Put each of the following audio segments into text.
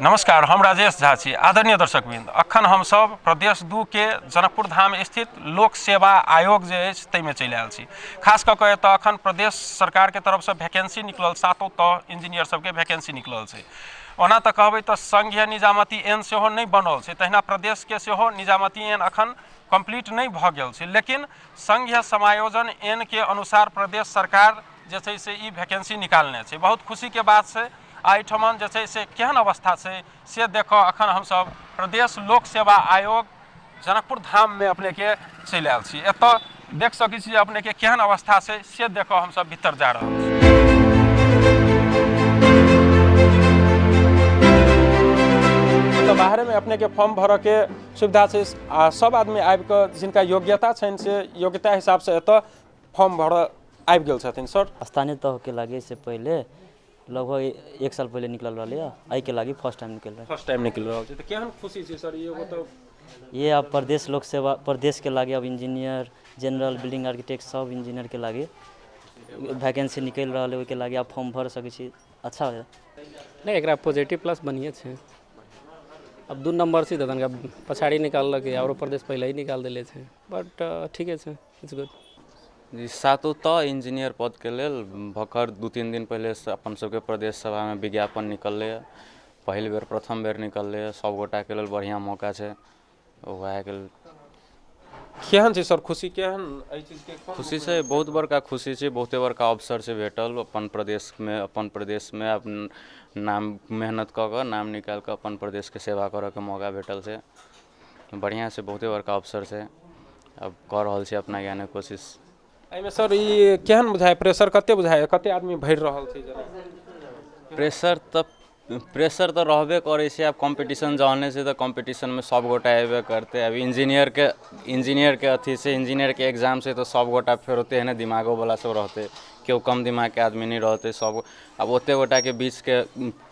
नमस्कार, हम राजेश झा छी। आदरणीय दर्शकवृंद, अखन हमसब प्रदेश 2 के जनकपुर धाम स्थित लोक सेवा आयोग जे अछि ताहिमे चलि आयल छी। खास कऽ कऽ एतऽ अखन प्रदेश सरकारके तरफसँ वैकेंसी निकलल, सातो तह इंजीनियर सबके वैकेंसी निकलल छै। ओना तऽ कहबै तऽ संघीय निजामती एन सेहो नहि बनल छै, तहिना प्रदेशके सेहो निजामती एन अखन कम्प्लीट नहि भऽ गेल छै, लेकिन संघीय समायोजन एन के अनुसार प्रदेश सरकार जे छै से ई वैकेंसी निकालने छै। बहुत खुशीके बात छै। आ एहिठमन जे छै से केहन अवस्था छै से देखऽ अखन हमसब प्रदेश लोक सेवा आयोग जनकपुर धाममे अपनेके चलि आयल छी। एतऽ देख सकै छी जे अपनेके केहन अवस्था छै से देखऽ हमसब भीतर जा रहल छी। एतऽ बाहरेमे अपनेके फॉर्म भरऽके सुविधा छै आ सब आदमी आबिकऽ जिनका योग्यता छनि से योग्यता हिसाबसँ एतऽ फॉर्म भरऽ आबि गेल छथिन। सर, स्थानीय तहके लागि से पहिले लगभग 1 साल पहिले निकलल रहलै, एहिके लागि फर्स्ट टाइम निकल रहल। फर्स्ट टाइम निकलि रहल छै तऽ केहन खुशी छै सर? ई एगो तऽ ये अब प्रदेश लोक सेवा प्रदेशके लागि अब इंजीनियर, जनरल, बिल्डिंग आर्किटेक्ट सब इंजीनियरके लागि वैकेंसी निकलि रहल है, ओहिके लागि आब फॉर्म भरि सकै छी। अच्छा है। नहि, एकरा पॉजिटिव प्लस बढ़िएँ छै। अब 2 नम्बर छै तऽ तनिका पछाड़ी निकाललकै, आओरो प्रदेश पहिले ही निकाल देले छै, बट ठीके छै, it's good. जी, सातो तह इंजीनियर पदके लेल भखर 2-3 दिन पहिले अपन सबके प्रदेश सभामे विज्ञापन निकललैए। पहिल बेर, प्रथम बेर निकललैए। सब गोटाके लेल बढ़िआँ मौका छै उएहके लेल। केहन छै सर खुशी, केहन एहि चीजके? खुशी छै, बहुत बड़का खुशी छै, बहुते बड़का अवसर छै भेटल अपन प्रदेशमे। अपन प्रदेशमे अपन नाम मेहनत कऽ कऽ नाम निकालि कऽ अपन प्रदेशके सेवा करऽके मौका भेटल छै। बढ़िआँ छै, बहुते बड़का अवसर छै। अब कऽ रहल छी अपना ज्ञाने कोशिश। एहिमे सर ई केहन बुझाइ, प्रेशर कते बुझाइ, कते आदमी भरि रहल छै जेना? प्रेशर तऽ रहबे करै छै। आब कॉम्पिटिशन जहने छै तऽ कॉम्पिटिशनमे सभगोटा अयबे करतै। आब इंजीनियरके अथी छै, इंजीनियरके एग्जाम छै तऽ सभगोटा फेर तेहने दिमागोवला सब रहतै, केओ कम दिमागके आदमी नहि रहतै सब। आब ओते गोटाके बीचके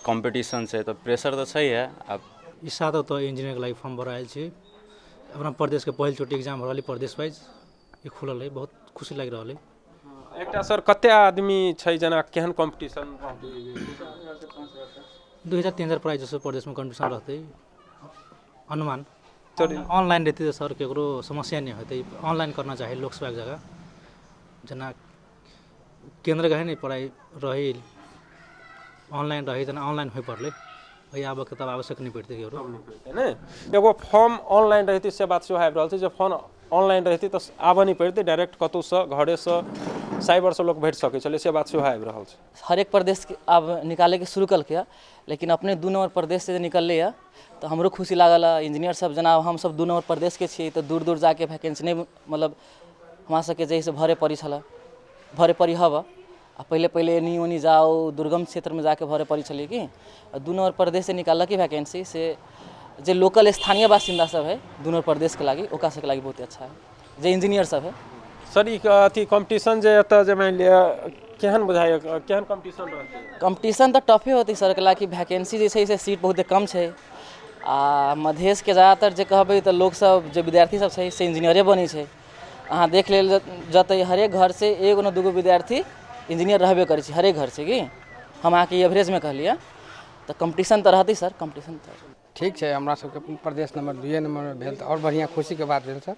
कॉम्पिटिशन छै तऽ प्रेशर तऽ छैहे आब। ई सातो तह इंजीनियरके लागि फॉर्म भरऽ आयल छी। अपना प्रदेशके पहिलचोटि एग्जाम भऽ रहल है प्रदेश वाइज ई खुलल है, बहुत खुशी लागि रहल है। एकटा सर, कते आदमी छै जेना, केहन कॉम्पिटिशन रहतै? 2000 3000 प्राइज जसो प्रदेशमे कम्पिटिशन रहतै अनुमान। सर, ऑनलाइन रहतै तऽ सर केकरो समस्या नहि होतै। ऑनलाइन करना चाही लोक सेवाके जगह, जेना केन्द्र है नहि पढ़ाइ रही, ऑनलाइन रही, जेना ऑनलाइन होइ पड़लै, ओहि आबऽके तब आवश्यक नहि पड़तै केकरो। नहि, एगो फॉर्म ऑनलाइन रहितै से बात सेहो आबि रहल छै जे फॉर्म ऑनलाइन रहितै तऽ आबऽ नहि पड़तै, डायरेक्ट कतहुसँ घरेसँ साइबरसँ लोक भरि सकै छलै, से बात सेहो आबि रहल छै। हरेक प्रदेशके आब निकालैके शुरू केलकै, लेकिन अपने 2 नम्बर प्रदेश से जे निकललै तऽ हमरो खुशी लागल। इंजीनियर सब जेना हमसब 2 नम्बर प्रदेशके छियै तऽ दूर दूर जाके वैकेंसी नहि, मतलब हमरा सबके जे है से भरे पड़ै छलै, भरे पड़ी हब आ पहिले पहिले एनी ओनी जाउ, दुर्गम क्षेत्रमे जाके भरे पड़ै छलै कि 2 नम्बर प्रदेश से निकाललकै वैकेंसी से जे लोकल स्थानीय बासिन्दा सब है 2 नम्बर प्रदेशके लागि, ओकरा सबके लागि बहुत अच्छा है जे इंजीनियर सब है। सर, ई अथी कॉम्पिटिशन जे एतऽ जे मानि लिअ केहन बुझाइए, केहन कॉम्पिटिशन रहतै? कॉम्पिटिशन तऽ टफे होतै सर, कैलाकि वैकेंसी जे छै से सीट बहुते कम छै आ मधेशके ज्यादातर जे कहबै तऽ लोकसब जे विद्यार्थी सब छै से इंजीनियरे बनै छै। अहाँ देख लेल जतै हरेक घरसँ एगो ने दूगो विद्यार्थी इंजीनियर रहबे करै छै हरेक घरसँ कि हम अहाँके ई एवरेजमे कहलियै। तऽ कॉम्पिटिशन तऽ रहतै सर, कॉम्पिटिशन तऽ ठीक छै। हमरा सबके प्रदेश नंबर 2 नंबरमे भेल तऽ आओर बढ़िआँ खुशीके बात भेल सर।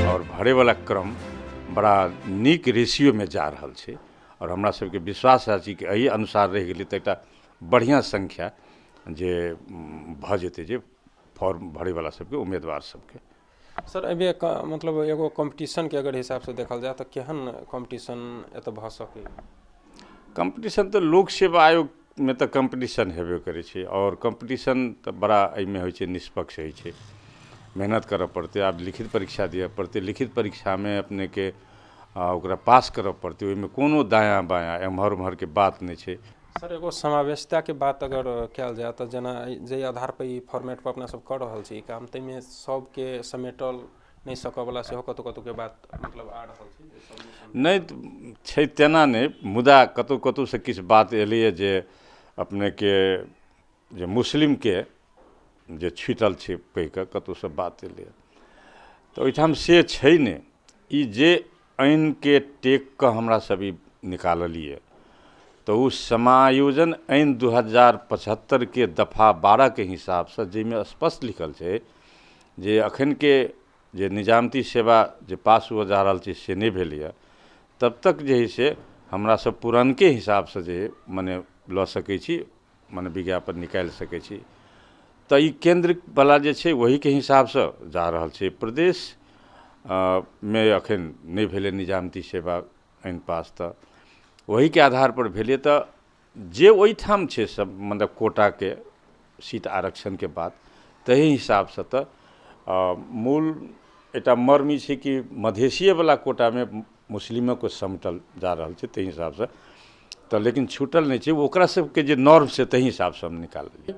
आओर भरैवला क्रम बड़ा नीक रेशियोमे जा रहल छै आओर हमरा सबके विश्वास अछि कि एहि अनुसार रहि गेलै तऽ एकटा बढ़िआँ संख्या जे भऽ जेतै जे फॉर्म भरैवला सबके, उम्मीदवार सबके। सर, एहिमे मतलब एगो कॉम्पिटिशनके अगर हिसाबसँ देखल जाय तऽ केहन कॉम्पिटिशन एतऽ भऽ सकैए? कॉम्पिटिशन तऽ लोक सेवा आयोगमे तऽ कॉम्पिटिशन हेबे करै छै आओर कॉम्पिटिशन तऽ बड़ा एहिमे होइ छै, निष्पक्ष होइ छै। मेहनत करऽ पड़तै, आब लिखित परीक्षा दिअ पड़तै। लिखित परीक्षामे अपनेके ओकरा पास करऽ पड़तै। ओहिमे कोनो दायाँ बायाँ, एम्हर ओम्हरके बात नहि छै। सर, एगो समावेशिताके बात अगर कयल जाय तऽ जेना जाहि आधार पर ई फॉर्मेट पर अपना सब कऽ रहल छी ई काम, ताहिमे सबके समेटल नहि सकऽवला सेहो कतहु कतहुके बात मतलब आ रहल छै जे सब नहि छै तेना नहि, मुदा कतहु कतहुसँ किछु बात एलैए जे अपनेके जे मुस्लिमके जे छीटल छै कहि कऽ कतहुसँ बात एलैए। तऽ ओहिठाम से छै नहि। ई जे ऐनके टेक कऽ हमरा सब ई निकाललियै तऽ ओ समायोजन ऐन 2075के दफा 12के हिसाबसँ, जाहिमे स्पष्ट लिखल छै जे अखनके जे निजामती सेवा जे पास हुअ जा रहल छै से नहि भेलैए, तब तक जे हइ से हमरा सब पुरनके हिसाबसँ जे मने लऽ सकै छी, मने विज्ञापन निकालि सकै छी। तऽ ई केन्द्रवला जे छै ओहीके हिसाबसँ जा रहल छै। प्रदेश मे अखन नहि भेलै निजामती सेवा ऐन पास, तऽ ओहीके आधारपर भेलै। तऽ जे ओहिठाम छै सब मतलब कोटाके सीट आरक्षणके बात ताहि हिसाबसँ तऽ मूल एकटा मर्म ई छै कि मधेशिएवला कोटामे मुस्लिमोके समेटल जा रहल छै ताहि हिसाबसँ तऽ, लेकिन छूटल नहि छै ओकरा सबके जे नॉर्म छै ताहि हिसाबसँ हम निकाललियै।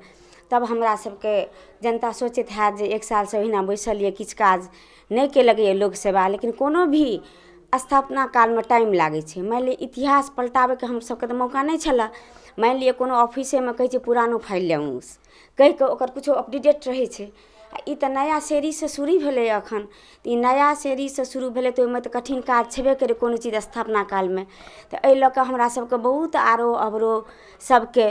तब हमरा सबके जनता सोचैत हैत जे एक सालसँ ओहिना बैसल यऽ, किछु काज नहि केलक यऽ लोक सेवा। लेकिन कोनो भी स्थापना कालमे टाइम लागै छै। मानि लिअ इतिहास पलटाबैके हम सबके तऽ मौका नहि छलऽ। मानि लिअ कोनो ऑफिसेमे कहै छै पुरानो फाइल लाउ कहि कऽ, ओकर किछो अपडेट रहै छै। आ ई तऽ नया सेरीसँ शुरू भेलै एखन, तऽ ई नया सेरीसँ शुरू भेलै तऽ ओहिमे तऽ कठिन काज छेबे करै कोनो चीज स्थापना कालमे। तऽ एहि लऽ कऽ हमरा सबके बहुत आरोह अवरोह सबके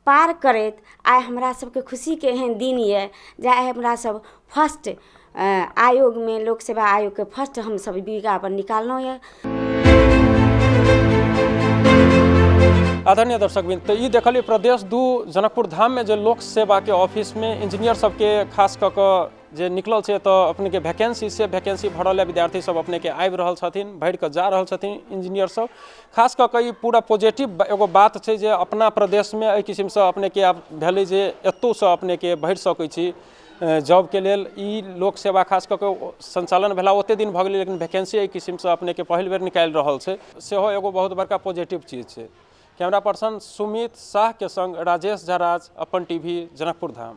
पार करैत आइ हमरा सबके खुशीके एहन दिन यऽ जे आइ हमरा सब फर्स्ट आयोगमे लोक सेवा आयोगके फर्स्ट हमसब विज्ञापन निकाललहुँ यऽ। आदरणीय दर्शकवृंद, तऽ ई देखलियै प्रदेश 2 जनकपुर धाममे जे लोक सेवाके ऑफिसमे इंजीनियर सबके खास कऽ कऽ जे निकलल छै तऽ अपनेके वैकेंसी से वैकेंसी भरल है। विद्यार्थी सब अपनेके आबि रहल छथिन, भरि कऽ जा रहल छथिन इंजीनियर सब। खास कऽ कऽ ई पूरा पॉजिटिव एगो बात छै जे अपना प्रदेशमे एहि किसिमसँ अपनेके आब भेलै जे एतहुसँ अपनेके भरि सकै छी जॉबके लेल। ई लोक सेवा खास कऽ कऽ संचालन भेला ओते दिन भऽ गेलै, लेकिन वैकेंसी एहि किसिमसँ अपनेके पहिल बेर निकालि रहल छै, सेहो एगो बहुत बड़का पॉजिटिव चीज छै। कैमरा पर्सन सुमित शाहके संग राजेश झराज, अपन टीवी, जनकपुर धाम।